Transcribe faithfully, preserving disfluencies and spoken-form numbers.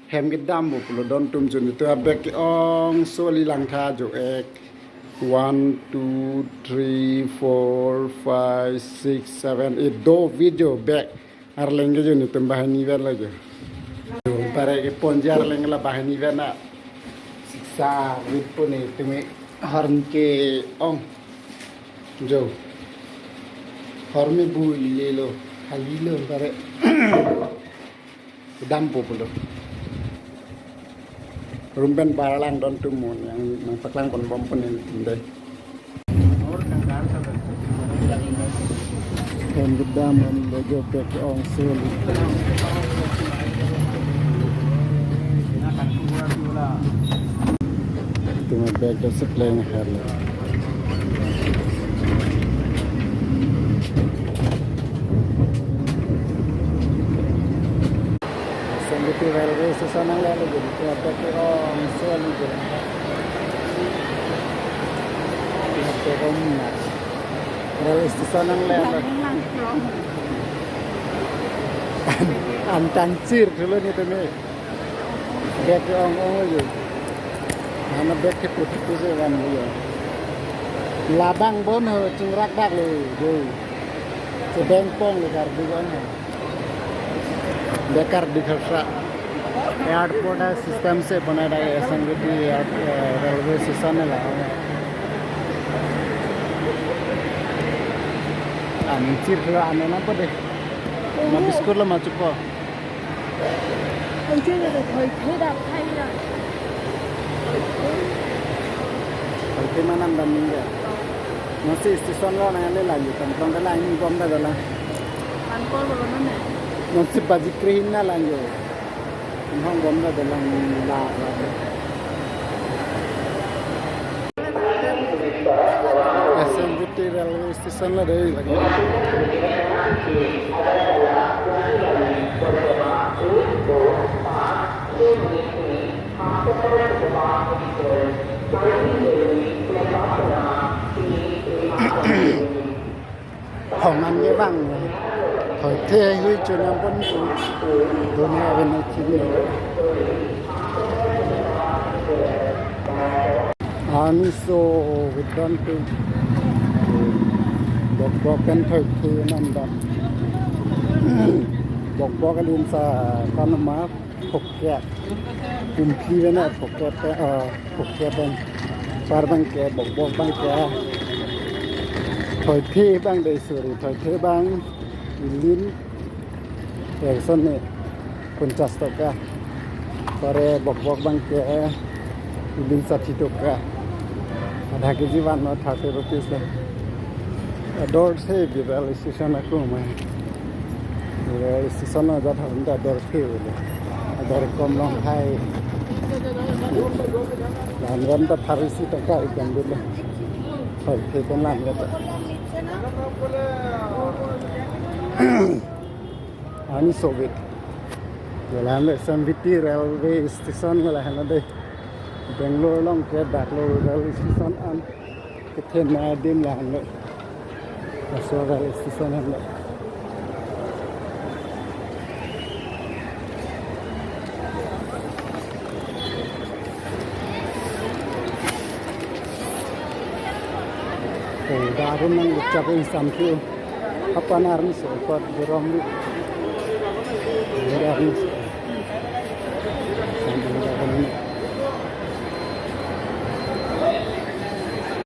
Hem kedam bo pulo don atum jo, netum abag ke-ong soli langtha jo ek. One, two, three, four, five, six, seven, eight, do video bag. Arleng ke jo netum banghini pen lo jo. Jo pare keponji arleng la banghini pen na. Siksa wit pu netum horn ke-ong. Jo. Horn me bu lilo. Halilo pare. Kedam po pulo. Room pen barlang don atum mo, nang nangpaklang ponbom pu netum dei. Hem kedam an lo jo bag ke-ong soli. Netum abag do sepleng aher lo. Asambiti railway station nangle lo, jadi netum abag ke-ong soli jadi. Netum abag ke-ong na. Railway station nangle lo. An tangchir dulu netum e. Bag ke-ong-ong ajo. Mane bag ke putih-putih kan ajo. Labang bon ho, chingrak dak lo, do. Chebeng pong lo, karbi bon ho. Bag karbi khasa. Airport a system se banai dak Asambiti air, eh, railway station la. An chir khla an na pa de. Ma biscuit lo ma chupo. Ang chiri ko thoi the dak thai ra. Thoi the manam dam ningga. Nasi station lo nang le lang, tam tong da lang, bom da da lang. An ko lo na ne. Nasi baji kre hin na lang jo. Hong bom da da lang la la. Asambiti railway station lo dei lagi. Hong an ke bang. Thoi the hui chunam pon tu. Dunia bene chini. Ani so wedan tu. Bok bok pen thoi the nam dam. Bok bok alin sa kan ma. Phokep. Kumpli bena phokep, eh, phokep bang. Par bang ke, bok bok bang ke. Thoi the bang dei suri, thoi the bang. Ilin. Ekson ne. Ponchas toka. Pare bok bok bang ke. Ilin sati toka. Adha keji van lo thirty rupees lo. Ador se bi railway station ako mai. Railway station ajat harum ta ador se bole. Ador kom long hai. Lan ram ta thirty toka ikan dulu. Thoi the pen lang ta. Ani Soviet. Jalan le Asambiti railway station la hana dei. Bangalore along ke dak lo railway station an. Kethe na adim la hana. Laso railway station hana. Oh, darum nang dikchap insan ki. Apa narni so, kuat gerom ni. Narni so.